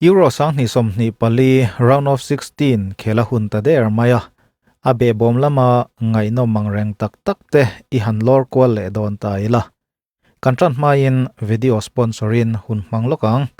Euro 2024 Round of 16 khel a hun ta der mai a, a behbawm lama ngaihnawm ang reng tak tak te i han lawr kual leh dawn ta ila. Kan tan hmain video sponsor in hun hmang lawk ang.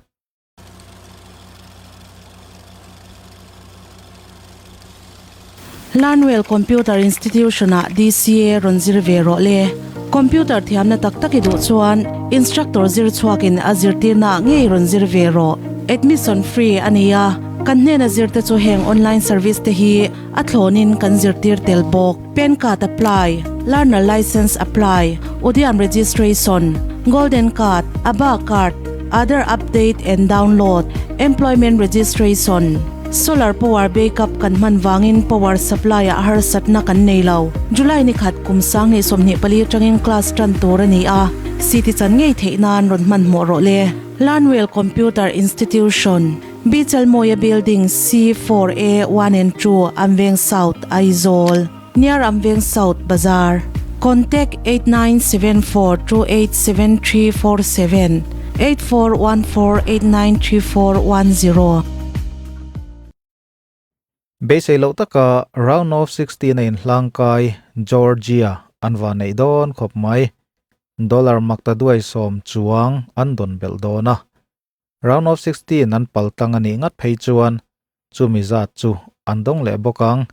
Learnwell Computer Institution-ah DCA rawn zir ve rawh le. Computer thiamna tak tak i duh chuan instructor zir chhuakin a zirtirnaah ngei rawn zir ve rawh. Admission free a ni a, kan hnena zirte chu heng online service te hi a thlawnin kan zirtir tel bawk. Pan card apply, Learner License apply, Udyam registration, Golden card, Abha card, Aadhaar update and download, Employment registration. Solar power backup kan hman vangin power supply ah harsatna kan nei lo. July ni khat kum 2024 atangin class tan tur a ni a, city chan ngei theih nan rawn hmanhmawh rawh le. Learnwell Computer Institution, Bichalmawia Building C4A 1 and 2, Amveng South, Aizawl, near Amveng South Bazar. Contact 8974287347, 8414893410. Beisei loh taka Round of 16 a inhlangkai Georgia an va neih dawn khawp mai. Dollar maktaduai sawm chuang an dawn belh dawn a. Round of 16 an pal tlang a nih ngat phei chuan chumi zat chu an dawng leh bawk ang.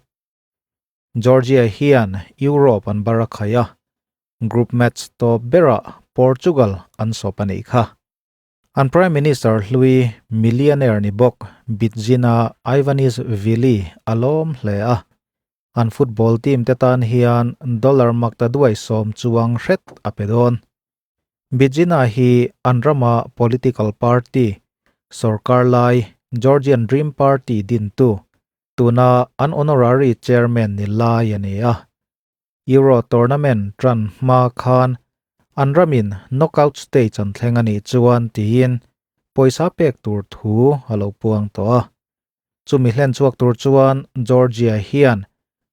Georgia hian Europe an bar a khai a, group match tawp berah Portugal an sawp a nih kha. An Prime Minister hlui millionaire ni bawk Bidzina Ivanishvili a lawm hle a, an football team te tan hian dollar maktaduai sawm chuang hret a pe dawn. Bidzina hi an rama political party, sorkar lai Georgian Dream Party dintu, tuna an honorary chairman ni lai a ni a. Euro tournament tan hma khan an ramin knockout stage an thleng a nih chuan tiin pawisa pek tur thu a lo puang tawh a. Chumi hlen chhuak tur chuan Georgia hian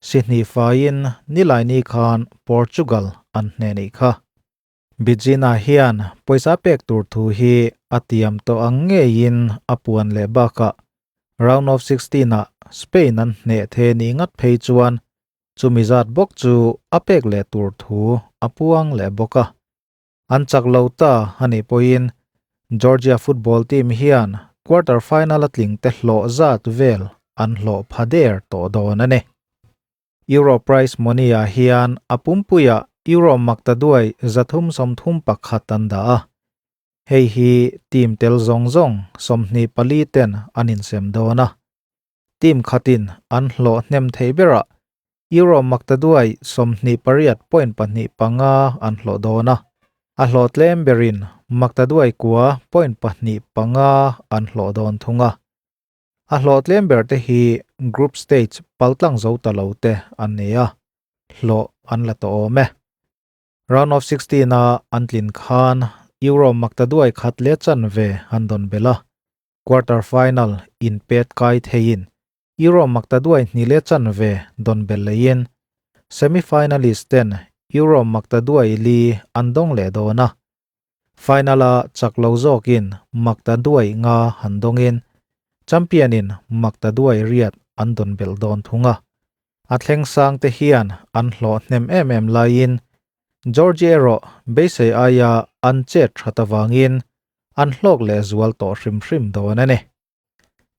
Sihni faiin Nilaini khan Portugal an hne nih kha. Bidzina hian pawisa pek tur thu hi a tiam tawh ang ngeiin a puan leh bakah round of 16 ah Spain an hne the ni ngat phei chuan chumi zat bawk chu a pek leh tur thu a puang leh bawk a. An chak lo ta a nih pawhin Georgia football team hian quarter final a tling te hlawh zat vel an hlawh pha der tawh dawn a ni. Euro prize money ah hian a pumpuiah Euro maktaduai 331 an dah a. Hei hi team tel zawng zawng 24 ten an insem dawn a. Team khatin an hlawh hnem thei berah Euro maktaduai 28.25 an hlawh dawn a. A hlawh tlem berin maktaduai 9.25 an hlawh dawn thung a. A hlawh tlem ber te hi group stage paltlang zo ta lo te an ni a, hlawh an la tawh awm e. Round of 16 a an tlin khan Euro maktaduai khat leh chanve an dawn belh a. Quarter final in pet kai theiin Euro maktaduai hnih leh chanve dawn belh leiin semi-finalist ten Euro maktaduai li an dawng leh dawn a. Final a chak lo zawkin maktaduai nga han dawngin champion in maktaduai riat an dawn belh dawn thung a. A thleng sang te hian an hlawh hnem em em laiin Georgia erawh beisei aia an chet that avangin an hlawk leh zual tawh hrim hrim dawn a ni.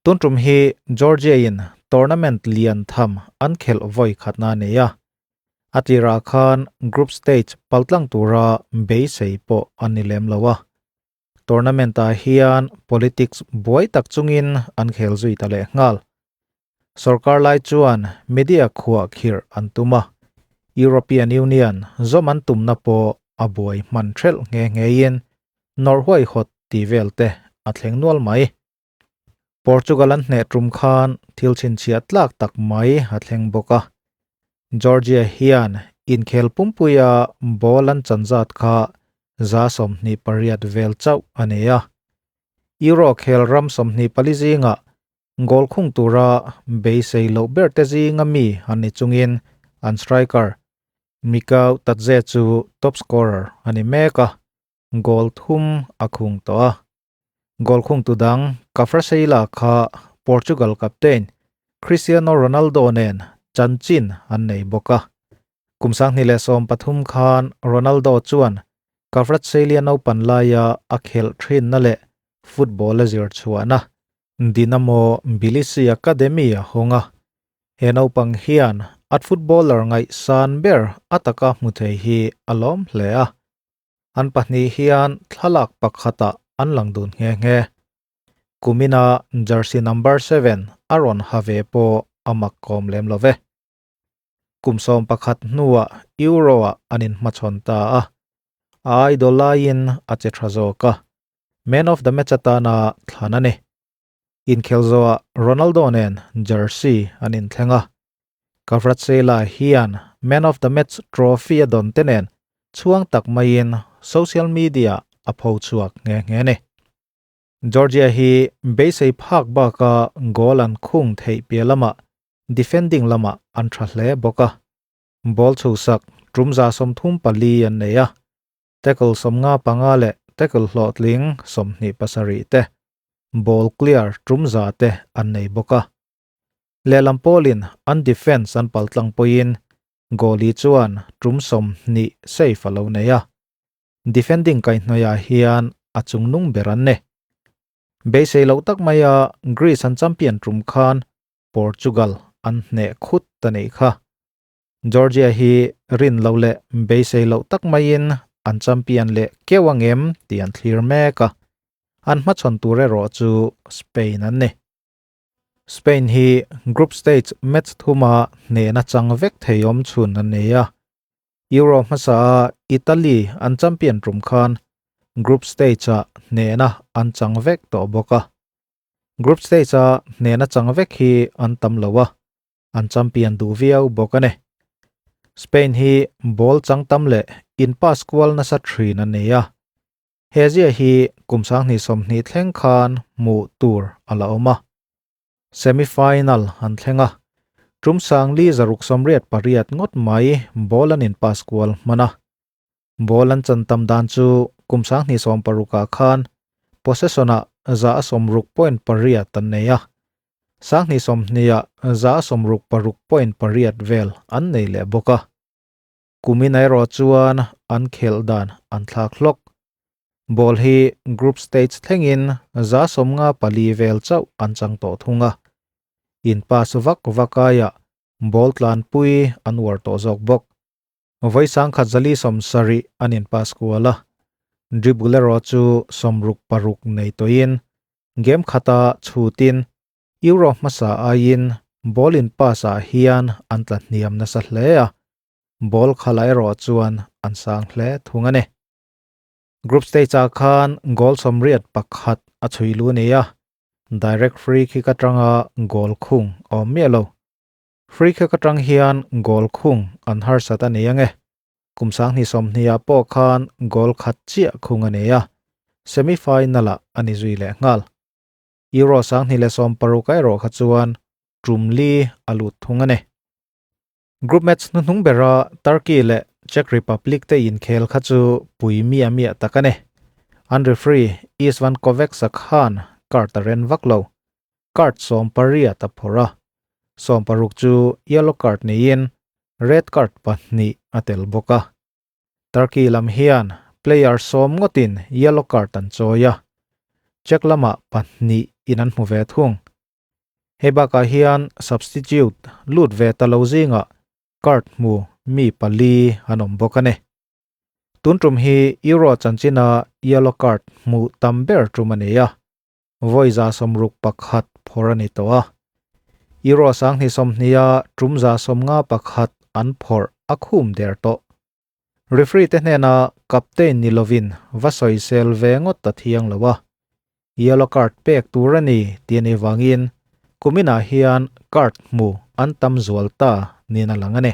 Tun tum hi Georgia in tournament lian tham an khelh vawi khatna a nei a. A tirah khan group stage paltlang tura beisei pawh an ni lem lo a. Tournament ah hian politics buai tak chungin an khel zui ta leh nghal. Sorkar lai chuan media khuah khirh an tum a. European Union zawm an tumna pawh a buai hman thelh nghe ngeiin nawrh huaihawt ti vel te a thleng nual mai. Portugal an hneh tum khan thil chhinchhiah tlak tak mai a thleng bawk a. Georgia hian inkhel pumpuia ball an chan zat kha 28 vel chauh a nei a. Euro khel ram 24 zingah goal khung tura beisei loh ber te zinga mi an ni chungin an striker Mikautadze chu top scorer a ni mek a, goal thum a khung tawh a. Goal khungtu dang Kvaratskhelia kha Portugal captain Cristiano Ronaldo nen chanchin an nei bawk a. Kum 2013 khan Ronaldo chuan Kvaratskhelia naupan laia a khelh thinna leh football a zir chhuahna Dinamo Tbilisi Academy a hawng a. He naupang hian a footballer ngaihsan ber a taka hmu thei hi a lawm hle a. An pahnih hian thlalak pakhatah an lang dun nghe nghe. Kumina jersey number 7 a rawn ha ve pawh a mak kawm lem lo ve. Kum 11 hnuah Euro-ah an inhmachhawn ta a. A idol laiin a che tha zawk a. Man of the match atana thlan a ni. Inkhel zawhah Ronaldo nen jersey an inthleng a. Kvaratskhelia hian Man of the Match trophy a dawn te nen chhuang tak maiin social media a pho chhuak nghe nghe a ni. Georgia hi beisei phak baka goal an khung theih piah lamah defending lamah an tha hle bawk a. Ball chhuhsak tum 34 an nei a, tackle 55 leh tackle hlawhtling 27 te, ball clear tum 100 te an nei bawk a. Lehlam pawlin an defence an paltlang pawhin goalie chuan tum 20 safe a lo nei a. Defending kaihhnawihah hian a chungnung ber an ni. Beisei loh tak maia Greece an champion tum khan Portugal an hneh khut ta neih kha. Georgia hi rin lo leh beisei loh tak maiin an champion leh keuh angem tih an thlir mek a. An hmachhawn tur erawh chu Spain an ni. Spain hi group stage match thuma hnehna chang vek thei awm chhun an nei a. Euro hmasa a Italy an champion tum khan group stage ah hnehna an chang vek tawh bawk a. Group stage a hnehna chang vek hi an tam lo a, an champion duh viau bawk a ni. Spain hi ball chang tam leh in pass kual nasa thin an nei a. He zia hi kum 2020 thleng khan hmuh tur a la awm a. Semi-final an thleng a, tum 4688 ngawt mai ball an in pass kual hman a. Ball an chan tam dan chu kum 2016 ah khan possession ah 60.8 an nei a. 2020 ah 66.8 vel an nei leh bawk a. Kumin erawh chuan an khelh dan an thlak hlawk. Ball hi group stage thlengin 54 vel chauh an chang tawh thung a. In pass vak vakaiah ball tlanpui an uar tawh zawk bawk. Vawi 1170 an in pass kual a. Dribble erawh chu 66 nei tawhin game khata chhutin Euro hmasa aiin ball in pass ah hian an tla hniam nasa hle a. Ball khala erawh chuan an sang hle thung a ni. Group stage ah khan goal 81 a chhui lu ni a. Direct free kick atanga goal khung awm miah lo. Free kick atang hian goal khung an harsat a ni ange. Kum 2020 ah pawh khan goal khat chiah khung a nei a. Semi final ah a ni zui leh nghal. Euro 2016 erawh kha chuan tum li a lut thung a ni. Group match hnuhnung bera Turkey leh Czech Republic te inkhel kha chu pui mia mia tak a ni. An referee Istvan Kovacs a khan card a ren vak lo. Card 18 a phawrh a. 16 chu yellow card niin red card 2 a tel bawk a. Turkey lam hian player 10 ngawtin yellow card an chawi a. Czech lamah 2 in an hmu ve thung. Hei bakah hian substitute lut ve ta lo zinga card hmu mi 4 an awm bawk a ni. Tun tum hi Euro chanchina yellow card hmu tam ber tum a ni a. Vawi 61 phawrh a ni tawh a. Euro 2020 a tum 51 an phawrh a khum der tawh. Referee te hnena captain ni lovin va sawisel ve ngawt ta thiang lo a. Yellow card pek tur a ni tih a ni vangin kuminah hian card hmu an tam zual ta niin a lang a ni.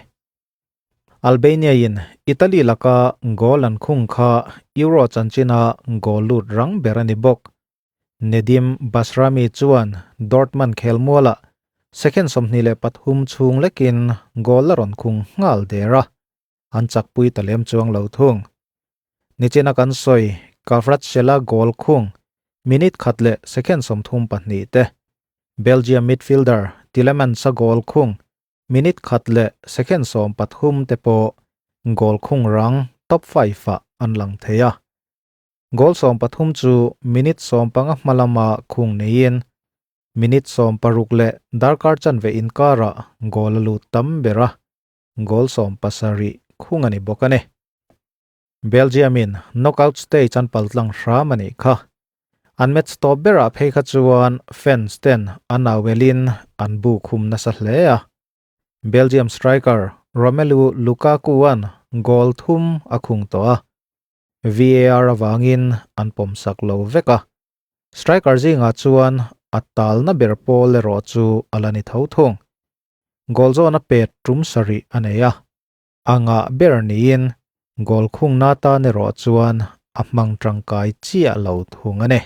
Albania in Italy laka goal an khung kha Euro chanchina goal lut rang ber a ni bawk. Nedim Basrami chuan Dortmund khelmuala second 23 chhung lekin goal a rawn khung nghal der a. An chakpui ta lem chuang lo thung. Nichina kan sawi Kvaratskhelia goal khung. Minute khat leh second 32 te. Belgium midfielder Tielemans-a goal khung minute khat leh second 13 te pawh goal khung rang top 5-ah an lang thei a. Goal 13 chu minute 15 hma lama khung neiin minute 16 leh darkar chanve inkarah goal a lut tam ber a, goal 17 khung a ni bawk a ni. Belgium-in knockout stage an paltlang hram a nih kha. An match tawp berah phei kha chuan fans ten an auelin an bu khum nasa hle a. Belgium striker Romelu Lukaku-a'n goal thum a khung tawh a, VAR avangin an pawmsak lo vek a. Striker zingah chuan a talna ber pawl erawh chu a la ni tho thung. Goal zawn a pet tum sarih a nei a. A ngah ber niin goal khungna tan erawh chuan a hmang tangkai chiah lo thung a ni.